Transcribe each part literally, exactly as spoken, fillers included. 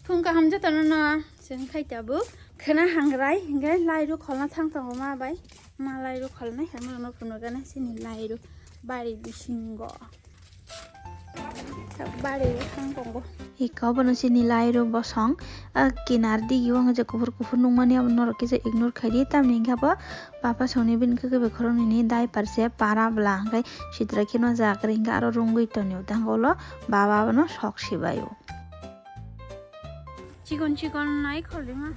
Phung kaham jotono no, chwng khai tabuk. Khwna hangrai, hingke lairu kholna thang tongo ma bai. Ma lairu kholnai, hemo no phunukgana chini lairu bari bisingo. Bari thang tongo. Iko bono chini lairu bosong, ah, kinar digi o je kuphur kuphur nukmani abo norok kisa ignore khaidi, tamni hingke abo papa songni bini khe kebe khoroknwi ni diaper se para bwla, hingke sitra kheno jak ringkha aro rungwi tonio, tangolo baba abono sok sibaio. Chikon chikon nai kholima.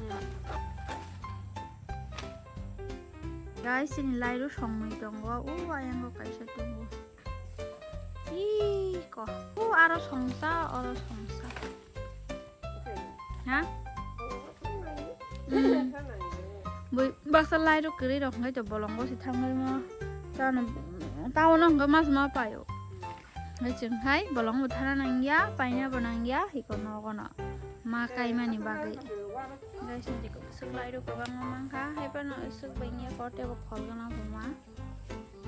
Guys, chini lairu songmwi tongo, o ayango kaisa tongo. Ih, ko. O aro songsa, oro songsa. Ha? Hmm. Bui baksa lairu kwrwi rok hwnkhe to bolongo se thangwi mo. Tano, tamo no hwnkhe mas ma paio. Hai chwng hai bolong bo thana nangya, paina bo nangya, hiko nogo no. Ma kaimani bagwi. Guys, ni dikko swk lairu kwbangma mankha, hai phano swk bai ngiya kote bo khol gana bo ma.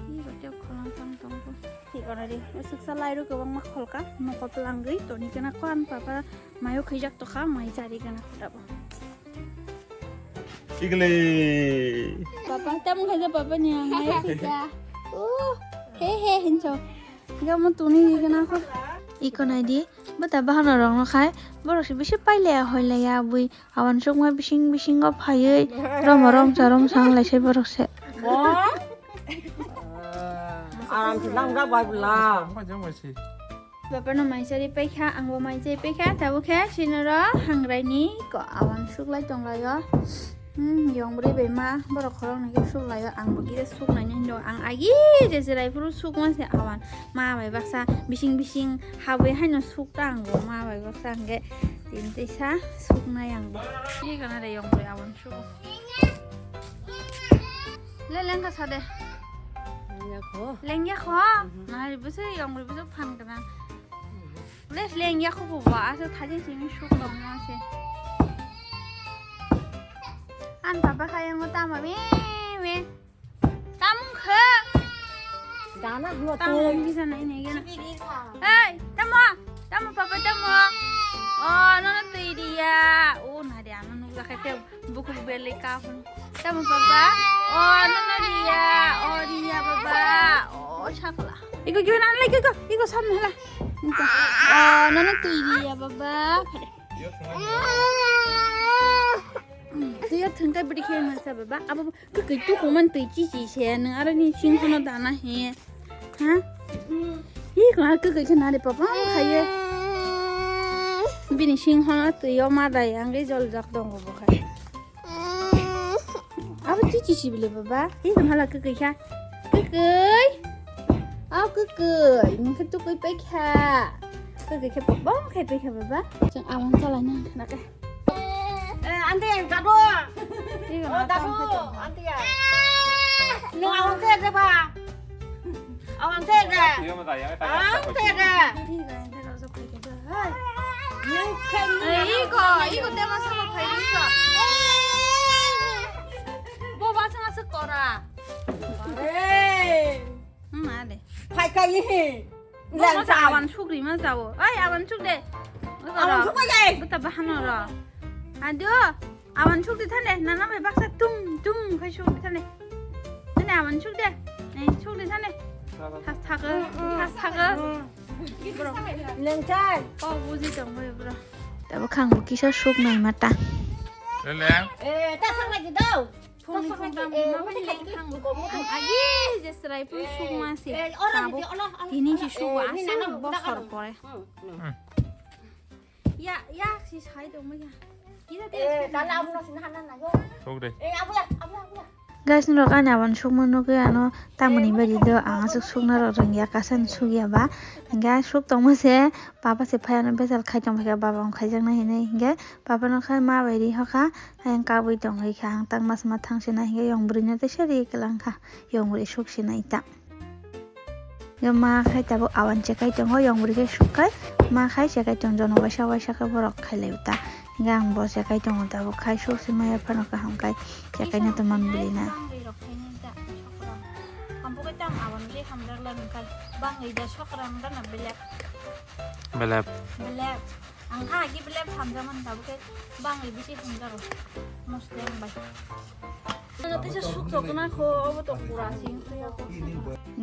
Ni kote khol tong tong bo. Hiko no di, swksa lairu kwbangma kholka, mokol twlangwi toni gana kho, ani papa mayo khwijak tokha, mai chari gana kho dabo. Chikle. Papa, tamo khaja papa ni ang mai khija. Oh, he he hincho. Ga mo tuni ni gana ko. Iko nai di, bata bahana rong no khai, borok si bisi paile ya hoile ya bui, awan sukma bising bising go phaiwi, romo rong cha rong sang lai sai borok se. Aram si nang da bai bula. Bapano maisari paikha, angbo maisari paikha, tabuk khe sinoro hangrai ni ko awan suklai tonglaio. Hmm, yong bwrwi bai ma borok khorok nai khe suklaio, angbo kisa suknai ni hinwi ang agi je jerai phuru sukma se awan ma bai baksa bising bising habwi haino sukta angbo ma bai baksa hwnkhe tini teisa suknai angbo. Ye gana de yong bwrwi awan sugo. Le lengka sa de. Lengya kho. Lengya kho? Mhm. Nahari bwswk yong bwrwi bwswk phan kana. Le lengya kho bo ba, asa thajin simi suk tong ma se. An papa khayango tamo me me. Tamung kha. Dana hno tamo to. Bisa nai nai gana. Hey, tamo. Tamo papa tamo. Oh, no no tui dia. Oh, na dia no nuk khe. Buku beli kahun. Tamo papa. Oh, no, no, Ria. Oh, Ria, baba. Oh, chakla. Iko gimana lagi iko? Iko sana lah. Oh, no, no, tui Ria, baba. Tui ya thengkai beri khe masa, baba. Abo kekei tu kuman tui chichi se nang aro ni sing hono dana he. Ha? Hi kha kekei khe nari papa khaye. Bini sing hono tui o ma dai ang ge jol jak dong bo khai. Abo chichi si bile baba. Hi kha hala kekei kha. Kekei. Au kekei. Nung khe tukui pai kha. Kekei khe papa khai pai kha baba. Chang awan chalai nang khana khe. Eh, ante, dadu. Iya, oh, dadu, ante ya. Nung awan te de ba. Awan te de. Iya, mata ya, tak, tak, tak. Awan te de. Iya, ante, dadu, so, kayak gitu. Hai. Nung khen, eh, iko, iko, te masa lo, kayak gitu. Bo, bahasa nggak sekora. Eh. Hmm, ada. Hai, kayak ini. Bo, bo, awan sugri ma jao. Oi, awan sug de. Awan sug ma jai. Buta bahano ro. Adio, awan sug di thane. Nana bai baksa tum tum khai sug di thane. Thane awan sug de. Nei sug di thane. Thas thago, thas thago. Neng chai. Ko buji tong bai bro. Tabo khang bo kisa sug nai mata. Lele. Eh, ta sang lagi dau. Phungni phungtam rima bai leng thango. Ang agi je chwrai phuru sukma se. Tabuk tini si sugo aswk bosor pore. Ya, ya, si sai tongma ya. Kisa de. Sok de. Guys, norok ani awan sukma nugwi ano tamoni bari do ang aswk sukna rok rwngya kaisa sukya ba. Hingke suk tongma se papa se phai ano bejal khai tong phaikha baba ang khaijaknai hinwi hingke papa no khai ma bai ri hokha. Ayang kabui tongwi kha, ang tak mas ma thang sina hinkhe yong bwrwino teisa ri kwlang kha, yong bwrwi suk sina ita. Yo ma khai tabuk awan chekai tongo, yong bwrwi khe suk khai, ma khai chekai tong jono waisa waisa khe borok khai lai uta. Hinkhe ang bo chekai tongo tabuk khai suk se maya phano kaham khai chekai na tongma bwrwi na. Belep. Belep. Ang kha agi bele phamjaman tabuk khe bang ri biti phamjaro. Mosla yang bai. Ang tei se suk jokna kho obo to pura sing kho ya ko.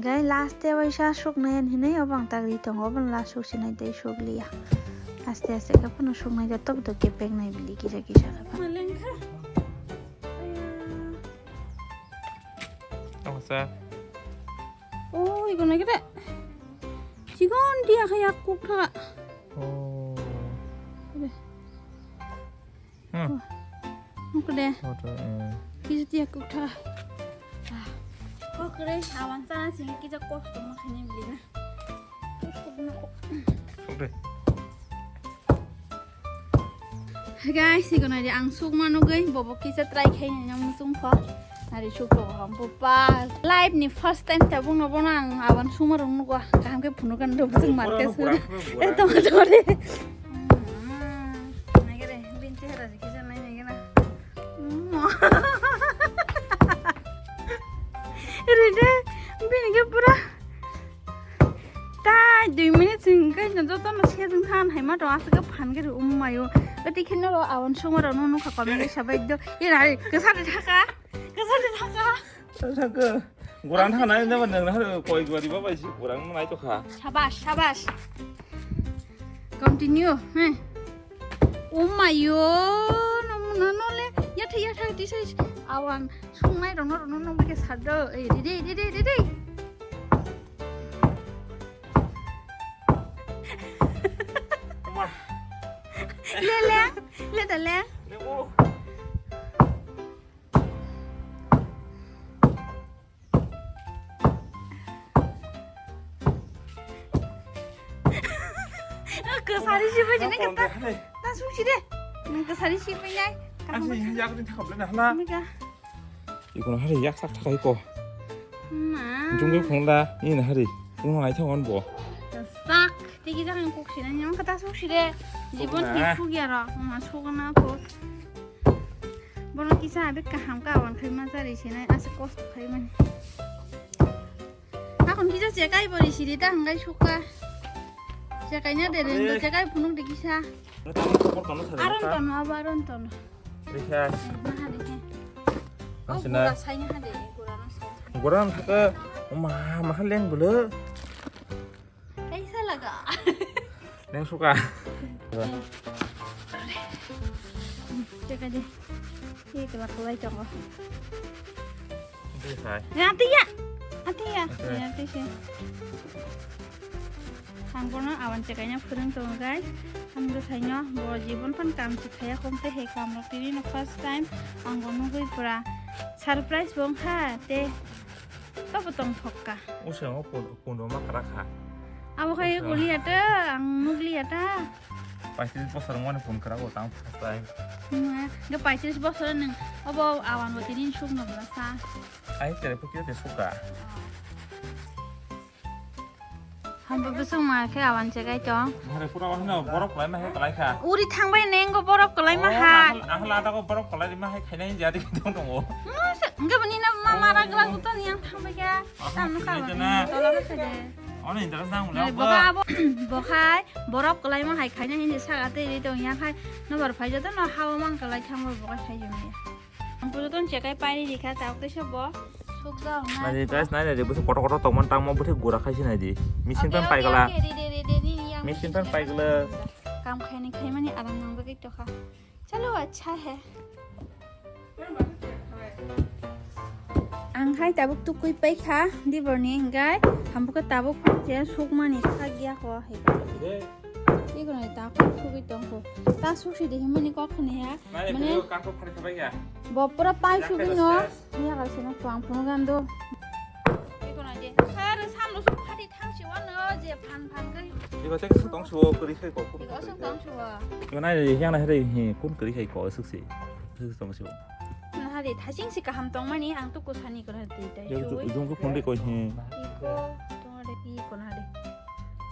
Gai last te waisa suknai hinwi obo ang tagri tongo, obo last suk sinai tei suk liya. Aste aste khe phano suknai da tok tok khe pek nai bili kisa kisa khe. Maleng kha. Aya. Tamo sa. Oh, iko nai kete. Chikon dia kaya kuk tha. Oh. Kede. Hmm. Oh. Kede. Water, eh. Kisa dia kuk tha. Ah. Kok kere awan sana sini kisa kos to makhani bili na. Kos to na kok. Kok de. Guys, siko nai ang sukma nugwi bobo kisa try khai nang musung pho. Ari suk to ham pupa. Life ni first time tabung no bono ang awan suma rung nugo. Kaham khe phunu kan do bujung market. Eh, tong tore. Nagere bin chehra ji kisa nai nagena. Ride bin ke pura. Tai dui minute sing kai no joto no se jing than hai ma to asuk phan gari um mayo. Ati khin no awan suma ro no no kha comment sabai do. Ye nari kasa de thaka. Kasa de thaka. Thaka. Goran thana ne ba nang har koi gari ba bai si goran nai to kha. Shabash, shabash. Continue. He. Oh my yo. No no no le. Ya tha ya tha ti sai awan sungnai rong no rong no no ke sado. Ei, didi didi didi. Wah. Le le. Le da le. Le wo. Kasari si bai jene kata. Ta su si de. Kasari si bai nai. Asi yang yak ni thakap le na hala. Mika. Iko na hari yak sak thakai ko. Ma. Jung ge phung da. Ni na hari. Phung nai thang on bo. Sak. Tigi jang kok si na nyang kata su si de. Jibon ki su ya ro. Ma su na ko. Bono kisa abe kaham ka awan khai ma chari sinai ase kosto khai mani. Hakon kisa chekai bori siri ta hwngai sukha. Chekai na de rendo chekai phunuk de kisa. Aron tono abo aron tono. Rikha. Na ha de ke. Oh, gura sai na ha de, gura na sai. Gura na thaka ma ma leng bulu. Kaisa laga. Neng suka. Teka de. Ye kela kelai tongo. Nanti ya. Nanti ya. Nanti sih. Ang bono awan chekaina phwrwng tongo guys. Ang bwsaino bo jibon phan kam si khaya kom te he kam rok tini no first time ang bo nugui pura surprise bo wngkha te. Tobo tong thokka. O se o pun pun roma kara kha. Abo khai guli ata ang nugli ata. Paitris bosor mani pun kara o tang first time. Ga paitris bosor nung obo awan bo tini suk no bla sa. Ai tere pukio te suka. Hambo bwswk ma khe awan chekai tong. Mare pura wahino borok kwlai ma hai kwlai kha. Uri thangbai nenggo borok kwlai ma hai. Ang lada ko borok kwlai ma hai khainai jadi tong tongo. Hwnkhe bini na ma mara gwla guto ni ang thangbai kha. Tam no kha. Tola kha de. Ono interest nang mula. Boka abo bokhai borok kwlai ma hai khainai hindi saga tei tong ya khai. No bar phai joto no hawa mang kwlai thangbai boka sai jumya. Ang pujo ton chekai pairi rikha ta okte sobo. Suk da na. Nai guys, nai nai busu kotor kotor tongman tangmo buthe gura khaisi nai di. Machine pan paigala. Machine pan paigala. Kam khaini khaimani aram nang bagwi tokha. Chalo, acha hai. Ang hai tabuk tukui paikha diborni hingkai hambuka tabuk je sukmani khagya ko hai. Igono ta kok sugui tongkho. Ta suksi de himani kok khani ha. Mane bo pura pai sugui no. Ya kal sino tuang phunu gando. Igono je. Sar sam lo suk phati thang si wano je phan phan kai. Igo tek suk tong suo kuri khai kok. Igo suk tong suo. Igo nai yang nai re hi kun kuri khai kok suksi. Suk tong suo. Nahari thasing si kaham tongmani ang tu kusani kora tei tai. Jung jung phun de koi hi. Iko tongade iko nahari.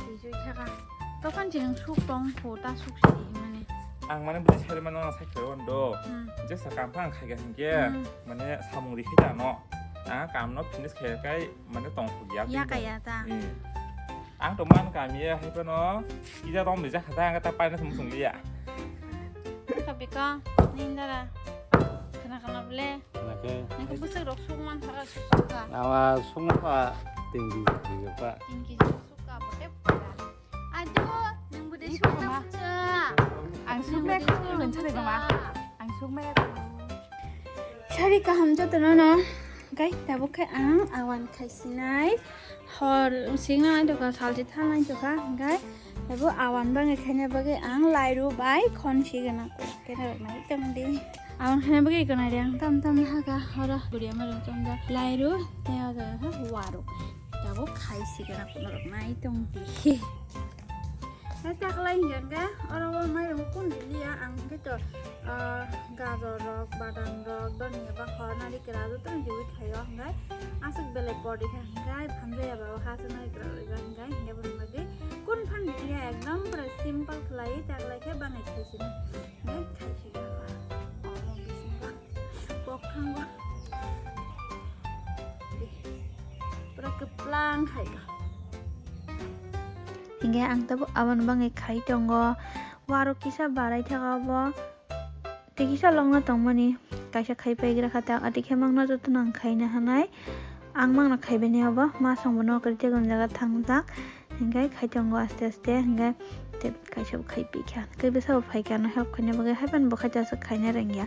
Tei jui thaka. Tokan jeng suk tong pho ta suk si mane. Ang mane budi sari mano sai kore wando. Hmm. Je sa kam phang khai ga hingke. Hmm. Mane samung ri khai ta no. Ang kam no finish khai kai mane tong khu ya. Ya kaya ta. Hmm. Ang to man kami ya, hai pano. Ija rom bija kata ang kata paina sum sum liya. Ka biko, nindara. Kana kana ble. Nake. Nake busuk rok suk man sara suk suk ka. Awa sung pa tinggi juga pa. Tinggi suk suk ka bote pa. Aduh, nang bude suk na mucha. Ang suk me ko nang chale ma. Ang suk me ko. Sari kaham jotono no. Gai tabuk khe ang awan khaisinai. Hor singna aitokha, salchi thanai tokha, hingkai ebo awan bagwi khaina bagwi ang lairu bai khon sigana kena rok nai tong di. Awan khaina bagwi gwnai rang tam tam haga horo guriya ma rok tong da lairu tei o jaga khe waruk. Tabuk khai sigana kuno rok nai tong di. Hai taklai hingkha hingke oro o mairum kun liya ang hingke to, ah, gajor rok, badam rok, doniya bakhor, narikra joto no riwi khaio hingke aswk belai pori kha hingke hamjaya ba o ha se narikra rok rijak hingke hingke boni bagwi kun phan liya ekdom pura simple khlai taklai khe bangai khaisini hingke khaisini omo bisingo. Pok thango. Pura kwplang khai ka. Hingke ang tabuk aboni bagwi khai tongo. Warok kisa barai thaka obo. Tei kisa lokno tongmani kaisa khai paigra kha ta. Ati khe mangno jotono ang khaina hanai. Ang mangno khaibani obo. Ma songbo nokri tei gun jaga thangjak. Hingke khai tongo aste aste, hingke te kaisa bo khai pikha. Tei bwsa bo phaikha ano help khaina bagwi, haiphano bo khai ta aswk khaina rwngya.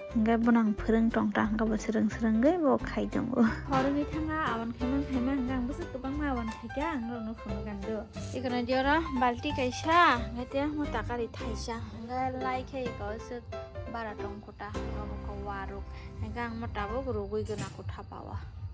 Hingke bono ang phwrwng tongkha, hingke bo swrwng swrwngwi bo khai tongo. Hor wngwi thangkha, awan khaima khaima, hingke ang bwswk kwbangma awan khaikha, ang norokno phunukgwi do. Ekono dioro balti kaisa, hingke te mota kari thaisa, hingke lai khe eko aswk bara tongkha ta, hingke obo khe waruk. Hingke ang mota bo rugwi gana kutha pawa.